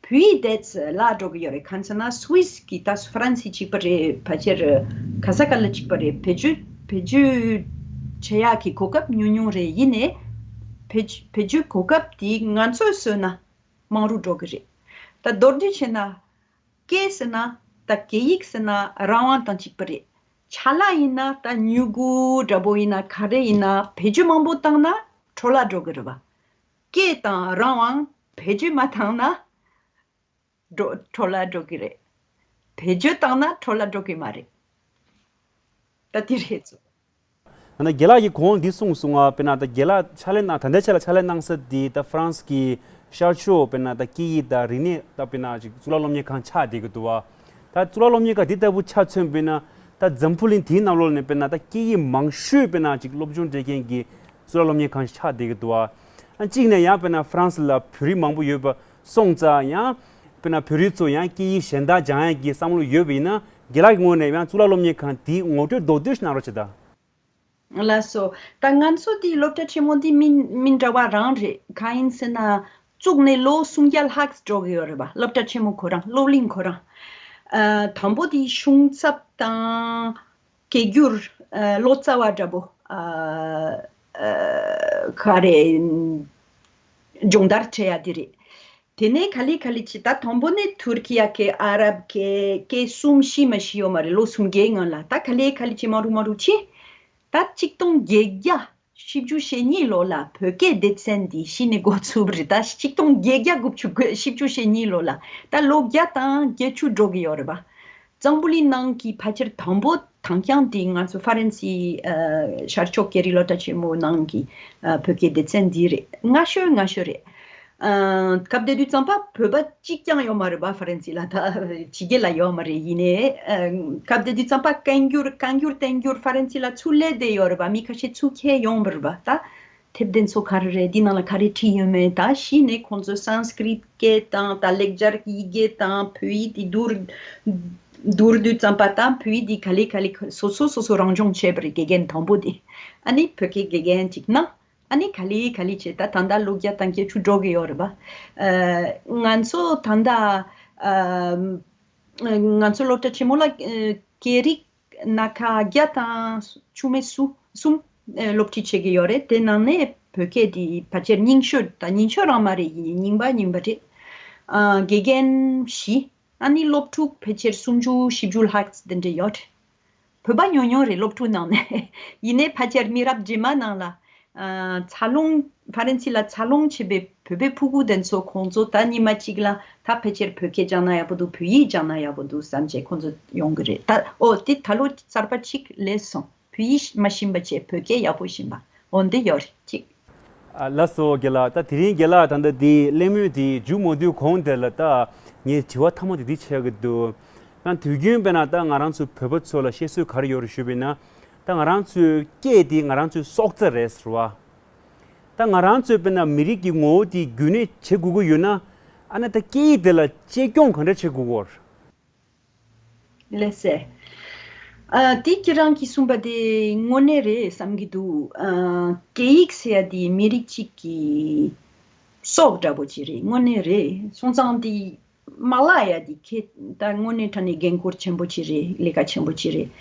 བོད་ཡིག་དེ་ཚོ་བརླག་འགྲོ་གི་ཡོད་རེད། གང་ཟེར་ན་སུད་སི་གི་ད་ཧྥ་རན་སི་གཅིག་པ་རེད། ཕལ་ཆེར་ག་ས་ག་ལ་གཅིག་པ་རེད། བེད་སྤྱོད་བེད་སྤྱོད་བྱེད་ཡག་གི་གོ་སྐབས་ཉུང་ཉུང་རེད། ཡིན་ནའི་བེད་བེད་སྤྱོད་གོ་སྐབས་དེ་ང་ཚོས་བཟོས་ན་མང་རུ་འགྲོ་གི་རེད། ད་མདོར་བསྡུས་བྱས་ན། སྐད་ཟེར་ན་ད་སྐད་ཡིག་ཟེར་ན་རང་དབང་དང་གཅིག་པ་རེད། ཆ་ལག་ཡིན་ན་ད་མྱུ་གུ་འདྲ་པོ་ཡིན་ན་ག་རེ་ཡིན་ན་བེད་སྤྱོད་མང་པོ་བཏང་ན་འཕྲོ་བརླག་འགྲོ་གི་རེད་པ། སྐད་དང་རང་དབང་བེད་སྤྱོད་མ་བཏང་ན་འགྲོ་འཕྲོ་བརླག་འགྲོ་གི་རེད། བེད་སྤྱོད་བཏང་ན་འཕྲོ་བརླག་འགྲོ་གི་མ་རེད། ད་དེ་རེད་ཚོ། ད་ནི་རྒན་ལགས་ཀྱིས་གོང་འདི་གསུངས་སོང་ང་། དཔེར་ན་ད་རྒན་ལགས་ཕྱག་ལས་གནང་། ད་ལྟའི་ཆ་ལ་ཕྱག་ལས་གནང་ས་འདི་ད་ཧྥ་རན་སི་གི་ཤར་ཕྱོགས་དཔེར་ན་ད་སྐད་ཡིག་དང་རིག་གནས་ད་དཔེར་ན་ཅིག་གཙུག་ལག་སློབ་གཉེར་ཁང་ཆགས་བསྡད་ཀྱི་འདུག་བ། ད་གཙུག་ལག་སློབ་གཉེར་ཁང་འདི་ལྟ་བུ་ཆ་མཚོན་དཔེར་ན་ད་འཛམ་བུ་གླིང་འདིའི་ནང་ལོགས་ནས་དཔེར་ན་ད་སྐད་ཡིག་མང་ཤོས་དཔེར་ན་ཅིག་སློབ་སྦྱོང་སྤྲད་མཁན་གྱི་གཙུག་ལག་སློབ་གཉེར་ཁང་ཞིག་ཆགས་བསྡད་ཀྱི་འདུག་བ། ཨ་གཅིག་ནས་ཡང་དཔེར་ན་ཧྥ་རན་སི་ལ་བོད་རིགས་མང་པོ་ཡོད་པ་སོང་ཙང་ཡང་དཔེར་ན་བོད་རིགས་ཚོ་ཡང་སྐད་ཡིག་གཞན་དག་སྦྱང་ཡག་གི་བསམ་བློ་ཡོད་པ་ཡིན་ན་རྒན་ལགས་ཀྱི་ངོས་ནས་ཡང་གཙུག་ལག་སློབ་གཉེར་ཁང་འདི་ངོ་སྤྲོད་མདོར་བསྡུས་ཤིག་གནང་རོགས་བྱེད་དང་། ལགས་སོ། ད་ང་ཚོ་འདི་སློབ་གྲྭ་ཆེན་མོ་འདི་མི་མི་འདྲ་བ་རང་རེད། གང་ཡིན་ཟེར་ན་བཙུགས་ནས་ལོ་སུམ་བརྒྱ་ལྷག་འགྲོ་གི་ཡོད་རེད་པ། སློབ་གྲྭ་ཆེན་མོ་ཁོ་རང་སློབ་གླིང་ཁོ་རང་། ཨ་དང་པོ་དེ་གཞུང་ཚབ་དང་སྐད་སྒྱུར་ཨ་ལོ་ཙཱ་བ་འདྲ་པོ་ཨ་ཨ་ག་རེ་སྦྱོང་བརྡར་བྱེད་ཡ་དེ་རེད། དེ་ནས་ག་ལེ་ག་ལེ་བྱས་ད་དང་པོ་ནས་ཐུར་ཀི་ཡ་སྐད། ཨ་རབ་སྐད། སྐད་གསུམ་ཤེས་མ་ཤེས་ཡོད་མ་རེད། ལོ་སུམ་བརྒྱའི་སྔོན་ལ། ད་ག་ལེ་ག་ལེ་བྱས་མ་རུ་མ་རུ་བྱས། ད་ཆིག་སྟོང་བརྒྱད་བརྒྱ་བཞི་བཅུ་ཞེ་གཉིས་ལོ་ལ་བོད་སྐད་སྡེ་ཚན་འདི་གཞི་ནས་འགོ་ཚུགས་པ་རེད། ད་ཆིག་སྟོང་བརྒྱད་བརྒྱ་དགུ་བཅུ་གོ་བཞི་བཅུ་ཞེ་གཉིས་ལོ་ལ། ད་ལོ་བརྒྱ་དང་བརྒྱད་ཅུ་འགྲོ་གི་ཡོད་རེད་པ། འཛམ་བུ་གླིང་ནང་གི་ཕལ་ཆེར་དང་པོ་དང་རྐྱང་དེ་ང་ཚོ་ཧྥ་རན་སི་ཨ་ཤར་ཕྱོགས་སྐད་རིགས་སློབ་གྲྭ་ཆེན་མོ་ནང་གི་ཨ་བོད་སྐད་སྡེ་ཚན་འདི་རེད། སྔ་ཤོས་སྔ་ཤོས་རེད། ཨ་སྐབས་དེ་དུས་ཙམ་པ་བོད་པ་གཅིག་ཀྱང་ཡོད་མ་རེད་པ། ཧྥ་རན་སི་ལ་ད་ཕྱི་རྒྱལ་ལ་ཡོད་མ་རེད། ཡིན་ནའི་ཨ་སྐབས་དེ་དུས་ཙམ་པ་བཀའ་འགྱུར་བཀའ་འགྱུར་བསྟན་འགྱུར་ཧྥ་རན་སི་ལ་ཚུར་སླེབས་བསྡད་ཡོད་རེད་པ། མི་ཁ་ཤས་ཚུར་འཁྱེར་ཡོང་བ་རེད་པ། ད་དེབ་དེ་ཚོ་ག་རེ་རེད། འདི་ནང་ལ་ག་རེ་བྲིས་ཡོད་མེད་ད་གཞི་ནས་ཁོང་ཚོས་སཾ་སྐྲྀཏ་སྐད་དང་ད་ལེགས་སྦྱར་ཡི་གེ་དང་བོད་ཡིག་དེ་བསྡུར་བསྡུར་དུས་ཙམ་པ་ད་བོད་ཡིག་དེ་ག་ལེ་ག་ལེ་སོ་སོ་སོ་སོ་རང་སྦྱོང་བྱས་པ་རེད། དགེ་རྒན་དང་པོ་དེ། ཨ་ནི་བོད་སྐད་དགེ་རྒན་ཅིག་གནང་། ཨ་ནི་ག་ལེ་ག་ལེ་བྱས་ད་ད་ལྟ་ལོ་བརྒྱ་དང་བརྒྱད་ཅུ་འགྲོ་གི་ཡོད་རེད་པ། ཨ་ང་ཚོ་ད་ལྟ་ཨ་ང་ཚོ་སློབ་གྲྭ་ཆེན་མོ་ལ་ཨ་སྐད་རིགས་སྣ་ཁ་བརྒྱ་དང་ཆུང་མེད་སུ་གསུམ་ཨ་སློབ་ཁྲིད་བྱེད་ཀྱི་ཡོད་རེད། དེ་ནང་ནས་བོད་སྐད་དེ་ཕལ་ཆེར་རྙིང་ཤོས་དང་རྙིང་ཤོས་རང་མ་རེད། ཡིན་རྙིང་པ་རྙིང་པ་རེད། ཨ་དགེ་རྒན་བཞི། ཨ་ནི་སློབ་ཕྲུག་ཕལ་ཆེར་སུམ་ཅུ་བཞི་བཅུ་ལྷག་དེ་འདྲ་ཡོད་རེད། བོད་པ་ཉུང་ཉུང་རེད་སློབ་ཕྲུག་ནང་ནས། ཡིན་ནའི་ཕལ་ཆེར་མི་རབས་རྗེས་མ་ནང་ལ་ཨ་འཚར་ལོངས་ཧྥ་རན་སི་ལ་འཚར་ལོངས་བྱས་པའི་བོད་པའི་ཕྲུ་གུ་དེ་ཚོ་ཁོང་ཚོ་ད་ཉི་མ་གཅིག་ལ་ད་ཕལ་ཆེར་བོད་སྐད་སྦྱང་ན་ཡག་པོ་འདུག། བོད་ཡིག་སྦྱང་ན་ཡག་པོ་འདུག་བསམ་བྱས་ཁོང་ཚོ་ཡོང་གི་རེད། ད་ཨོ་དེ་ད་ལོ་གསར་པ་གཅིག་སླེབས་སོང་། བོད་ཡིག་མ་ཤེས་པ་བྱས་བོད་སྐད་ཡག་པོ་ཤེས་པ་འོ་འདི་ཡོད་རེད་གཅིག། ཨ་ལགས་སོ་རྒན་ལགས། ད་དེ་རིང་རྒན་ལགས་ད་ལྟ་འདི་གླེང་མོལ་འདི་མཇུག་མ་བསྡུས་གོང་དེ་ལ་ད་ངའི་དྲི་བ་མཐའ་མ་དེ་འདི་ཆགས་ཀྱི་འདུག། ཡང་དུས་རྒྱུན་དཔེར་ན་ད་ང་རང་ཚོའི་བོད་པ་ཚོ་ལ་བཤད་སྲོལ་ག་རེ་ཡོད་རེད་ཞུས་པ་ཡིན་ན། ད་ང་རང་ཚོའི་སྐད་འདི་ང་རང་ཚོའི་སྲོག་རྩ་རེད་ཟེར་བ། ད་ང་རང་ཚོས་དཔེར་ན་མི་རིགས་ཀྱི་ངོ་བོ་འདི་རྒྱུན་གནས་བྱེད་དགོས་ཀྱི་ཡོད་ན། ཨ་ནི་ད་སྐད་ཡིག་དེ་ལ་གཅེས་སྐྱོང་ག་འདྲ་བྱེད་དགོས་ཀྱི་ཡོད་རེད། ལགས་སེ། ཨ་དེ་ཁྱེད་རང་གིས་གསུངས་པ་དེ་དངོས་གནས་རེད་བསམ་གྱི་འདུག། ཨ་སྐད་ཡིག་ཟེར་ཡ་དེ་མི་རིགས་གཅིག་གི་སྲོག་འདྲ་པོ་ཅིག་རེད། དངོས་གནས་རེད། སོང་ཙང་དེ་མ་བརླག་ཡ་དེ་ཁྱེད་ད་དངོས་གནས་དྲང་གནས་འགན་ཁུར་ཆེན་པོ་ཅིག་རེད། ལས་ཀ་ཆེན་པོ་ཅིག་རེད།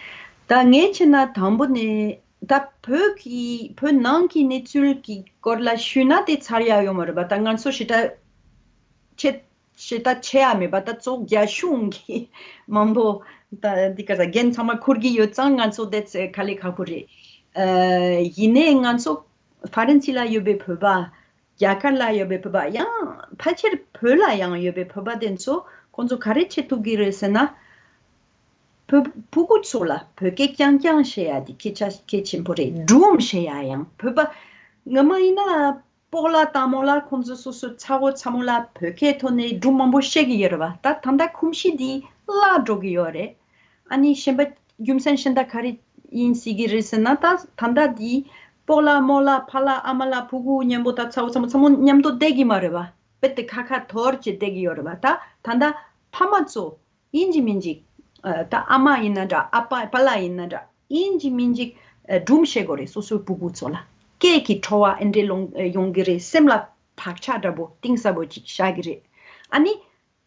ད་ངས་བྱས་ན་དང་པོ་ནས་ ད་བོད་ཀྱི་བོད་ནང་གི་གནས་ཚུལ་གྱི་སྐོར་ལ་ཞུས་ན་དེ་ཚར་ཡ་ཡོད་མ་རེད་པ། ད་ང་ཚོ་ཞེ་དྲག་ཆེ་ཞེ་དྲག་ཆེ་ཡ་མེད་པ། ད་ཙོག་རྒྱ་གཞུང་གི་མང་པོ་ད་འདི་ག་ས་འགན་ཚང་མ་འཁུར་གྱི་ཡོད་ཙང་ང་ཚོ་དེ་ཚེ་དཀའ་ལས་ཁག་པོ་རེད། ཨ། ཡིན་ནའི་ང་ཚོ་ཧྥ་རན་སི་ལ་ཡོད་པའི་བོད་པ། རྒྱ་གར་ལ་ཡོད་པའི་བོད་པ། ཡང་ཕལ་ཆེར་བོད་ལ་ཡང་ཡོད་པའི་བོད་པ་དེ་ཚོ་ཁོང་ཚོ་ག་རེ་བྱེད་ཐུབ་ཀྱི་རེད་ཟེར་ན། བོད་ཕྲུ་གུ་ཚོ་ལ་བོད་སྐད་རྐྱང་རྐྱང་བཤད་ཡ་དེ་སྐད་ཆ་གལ་ཆེན་པོ་རེད། སྒྲུང་བཤད་ཡ་ཡང་བོད་པ་སྔ་མ་ཡིན་ན་སྤོ་ལགས་སྟག་མོ་ལགས་ཁོང་ཚོ་སོ་སོའི་ཚ་བོ་ཚ་མོ་ལ་བོད་སྐད་ཐོག་ནས་སྒྲུང་མང་པོ་བཤད་ཀྱི་ཡོད་རེད་པ། ད་ད་ལྟ་ཁུམ་གཞི་འདི་བརླག་འགྲོ་གི་ཡོད་རེད། ཨ་ནི་གཞན་པ་རྒྱུ་མཚན་གཞན་དག་ག་རེ་ཡིན་སྲིད་ཀྱི་རེད་ཟེར་ན། ད་ད་ལྟ་འདི་སྤོ་ལགས་རྨོ་ལགས་ཕ་ལགས་ཨ་མ་ལགས་ཕྲུ་གུ་མཉམ་པོ་ད་ཚ་བོ་ཚ་མོ་ཚ་མོ་མཉམ་དུ་བསྡད་ཀྱི་མ་རེད་པ། རྦད་དེ་ཁ་ཁ་འཐོར་བྱས་བསྡད་ཀྱི་ཡོད་རེད་པ། ད་ད་ལྟ་ཕ་མ་ཚོ་ཡིན་གཅིག་མིན་གཅིག་ཨ། ད་ཨ་མ་ཡིན་ན་འདྲ། ཨ་ཕ་པཱ་ལགས་ཡིན་ན་འདྲ། ཡིན་གཅིག་མིན་གཅིག་ཨ། སྒྲུང་བཤད་དགོས་རེད། སོ་སོའི་ཕྲུ་གུ་ཚོ་ལ་སྐད་ཀྱི་བྲོ་བ་ཨེ་འདྲས་ལོང་ཡོང་གི་རེད། སེམས་ལ་བག་ཆགས་འདྲ་པོ་གཏིང་ཟབ་པོ་ཅིག་བཞག་གི་རེད། ཨ་ནི་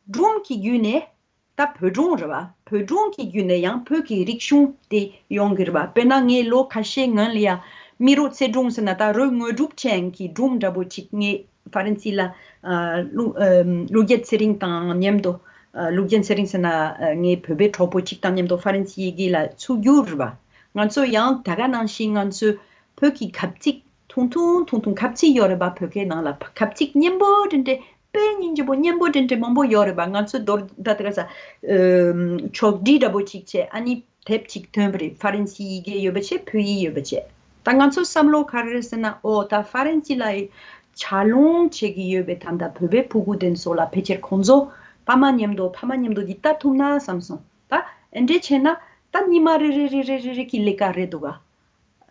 སྒྲུང་གི་བརྒྱུད་ནས། ད་བོད་སྒྲུང་རེད་པ། བོད་སྒྲུང་གི་བརྒྱུད་ནས་ཡང་བོད་ཀྱི་རིག་གཞུང་དེ་ཡོང་གི་རེད་པ། དཔེར་ན་ངས་ལོ་ཁ་ཤས་སྔོན་ལ་ཡ་རྨེ་རུ་རྩེ་སྒྲུང་ཟེར་ན་ད་རོལ་དངོས་གྲུབ་ཅན་གྱི་སྒྲུང་འདྲ་པོ་ཅིག་ངས་ཧྥ་རན་སི་ལ་ཨ། ཀླུ་ཨ། ཀླུ་རྒྱལ་ཚེ་རིང་དང་མཉམ་དུ། ཨ། ཀླུ་རྒྱལ་ཚེ་རིང་ཟེར་ན་ཨ། ངའི་བོད་པའི་གྲོགས་པོ་ཅིག་དང་མཉམ་དུ་ཧྥ་རན་སི་ཡི་གེ་ལ་ཚུར་བསྒྱུར་རེད་པ། ང་ཚོ་ཡང་ད་ག་ནང་བཞིན་ང་ཚོའི་བོད་ཀྱི་ཁ་ཚིག་ཐུང་ཐུང་ཐུང་ཐུང་ཁ་ཚིག་ཡོད་རེད་པ། བོད་སྐད་ནང་ལ་ཁ་ཚིག་སྙན་པོ་འདྲ་འདྲ། དཔེ་སྙིང་རྗེ་པོ་སྙན་པོ་འདྲ་འདྲ་མང་པོ་ཡོད་རེད་པ། ང་ཚོའི་མདོར་ད་དེ་ག་ས་ཨ། ཕྱོགས་བསྒྲིགས་འདྲ་པོ་ཅིག་བྱས། ཨ་ནི་དེབ་ཅིག་ཐོན་པ་རེད། ཧྥ་རན་སི་ཡི་གེ་ཡོད་པ་བྱས། བོད་ཡིག་ཡོད་པ་བྱས། ད་ང་ཚོ་བསམ་བློ་ག་རེ་རེད་ཟེར་ན། ཨོ་ད་ཧྥ་རན་སི་ལ་ཡི་ཕྱག་ལོང་བྱེད་ཀྱི་ཡོད་པའི་ད་ལྟ་བོད་པའི་ཕྲུ་གུ་དེ་ཚོ་ལ་ཕལ་ཆེར་ཁོང་ཚོ་ཕ་མ་མཉམ་དུ་ཕ་མ་མཉམ་དུ་འདི་ལྟ་ཐུབ་ན་བསམ་སོང་། ད་ཨེ་འདྲས་བྱས་ན་ད་ཉི་མ་རེ་རེ་རེ་རེ་རེ་རེ་གི་ལས་ཀ་རེད་འདུག་ག་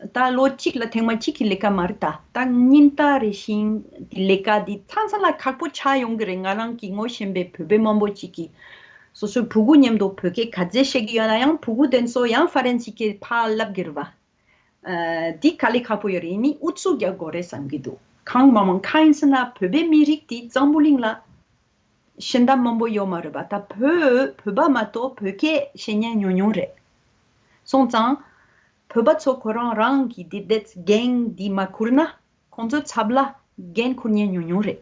ད་ལོ་གཅིག་ལ་ཐེངས་མ་གཅིག་གི་ལས་ཀ་མ་རེད། ད་ད་ཉིན་ལྟར་རེ་བཞིན་གྱི་ལས་ཀ་འདི་ཚང་ཚང་ལ་ཁག་པོ་ཆགས་ཡོང་གི་རེད། ང་རང་གིས་ངོ་ཤེས་པའི་བོད་པའི་མང་པོ་ཅིག་གིས་སོ་སོའི་ཕྲུ་གུ་མཉམ་དུ་བོད་སྐད་ག་ཚད་བཤད་ཀྱི་ཡོད་ན་ཡང་ཕྲུ་གུ་དེ་ཚོ་ཡང་ཧྥ་རན་སི་སྐད་ཕར་ལབ་ཀྱི་རེད་པ། ཨ། འདི་དཀའ་ལས་ཁག་པོ་ཡོད་རེད། ཡིན་ནའི་ཨུ་ཚུགས་རྒྱག་དགོས་རེད་བསམ་གྱི་འདུག་གང་མང་མང་གང་ཡིན་ཟེར་ན་བོད་པའི་མི་རིགས་འདི་འཛམ་བུ་གླིང་ལ་ཞེ་དྲག་མང་པོ་ཡོད་མ་རེད་པ། ད་བོད་བོད་པ་མ་གཏོགས་བོད་སྐད་བཤད་མཁན་ཉུང་ཉུང་རེད། སོང་ཙང་བོད་པ་ཚོ་ཁོ་རང་རང་གི་འདི་འདྲས་འགན་འདི་མ་འཁུར་ན་ཁོང་ཚོའི་ཚབ་ལ་འགན་འཁུར་མཁན་ཉུང་ཉུང་རེད།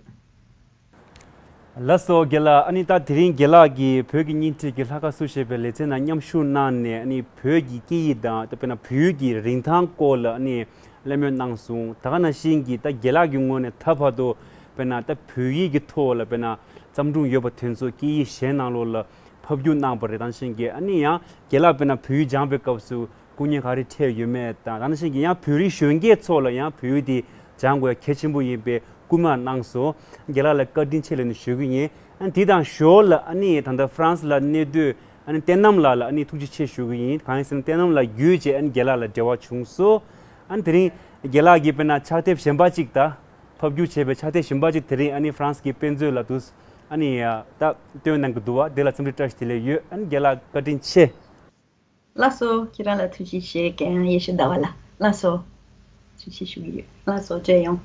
ལགས་སོ་རྒན་ལགས། ཨ་ནི་ད་དེ་རིང་རྒན་ལགས་ཀྱིས་བོད་ཀྱི་བརྙན་འཕྲིན་གྱི་ལྷ་ཁང་བསུ་ཞེས་པའི་ལེ་ཚན་ནང་མཉམ་ཞུགས་གནང་ནས། ཨ་ནི་བོད་ཀྱི་སྐད་ཡིག་དང་ད་དཔེར་ན་བོད་ཡིག་གི་རིན་ཐང་སྐོར་ལ་ཨ་ནི་གླེང་མོལ་གནང་སོང་། ད་ག་ནང་བཞིན་གྱི་ད་རྒན་ལགས་ཀྱི་ངོས་ནས་ད་བར་དུ་དཔེར་ན་ད་བོད་ཡིག་གི་ཐོག་ལ་དཔེར་ན་བརྩམས་སྒྲུང་ཡོད་པ་དེ་ཚོ་སྐད་ཡིག་གཞན་ནང་ལོགས་ལ་ཕབ་སྒྱུར་གནང་བ་རེད། ད་ག་ནང་བཞིན་གྱི་ཨ་ནི་ཡང་རྒན་ལགས་དཔེར་ན་བོད་ཡིག་སྦྱངས་པའི་སྐབས་སུ་སྐུ་ངལ་ག་རེ་འཕྲད་ཡོད་མེད་དང་། ད་ག་ནང་བཞིན་གྱི་ཡང་བོད་རིགས་གཞོན་སྐྱེས་ཚོ་ལ་ཡང་བོད་ཡིག་དེ་སྦྱང་དགོས་ཡ་གལ་ཆེན་པོ་ཡིན་པའི་སྐུལ་མ་གནང་སོང་། རྒན་ལགས་ལ་བཀའ་དྲིན་ཆེ་ལབ་ནས་ཞུ་གི་ཡིན། ཨ་ནི་དེ་དང་ཞོར་ལ་ཨ་ནི་ད་ལྟ་ཧྥ་རན་སི་ལ་གནས་སྡོད་ཨ་ནི་བསྟན་ནམ་ལགས་ལ་ཨ་ནི་ཐུགས་རྗེ་ཆེ་ཞུ་གི་ཡིན། གང་ཡིན་ཟེར་ན་བསྟན་ནམ་ལགས་བརྒྱུད་བྱས་ཨ་ནི་རྒན་ལགས་ལ་འབྲེལ་བ་བྱུང་སོང་། ཨ་ནི་དེ་རིང་རྒན་ལགས་ཀྱིས་དཔེར་ན་ཕྱག་དེབ་གཞན་པ་གཅིག་ད་ཕབ་སྒྱུར་བྱས་པའི་ཕྱག་དེབ་གཞན་པ་གཅིག་དེ་རིང་ཨ་ནི་ཧྥ་རན་སི་གི་དཔེ་མཛོད་ལ་འདུག་ཨ་ནི་ད་བཏོན་གནང་གི་འདུག་བ། དེ་ལ་འཚམས་འདྲི་བཀྲ་ཤིས་བདེ་ལེགས་ཡོད། ཨ་ནི་རྒན་ལགས་བཀའ་དྲིན་ཆེ། ལགས་སོ། ཁྱེད་རང་ལ་ཐུགས་རྗེ་ཆེ། རྒན་ཡེ་ཤེས་ཟླ་བ་ལགས། ལགས་སོ། ཐུགས་རྗེ་ཆེ་ཞུ་གི་ཡོད། ལགས་སོ། བཀྲ་ཤིས་བདེ་ལེགས།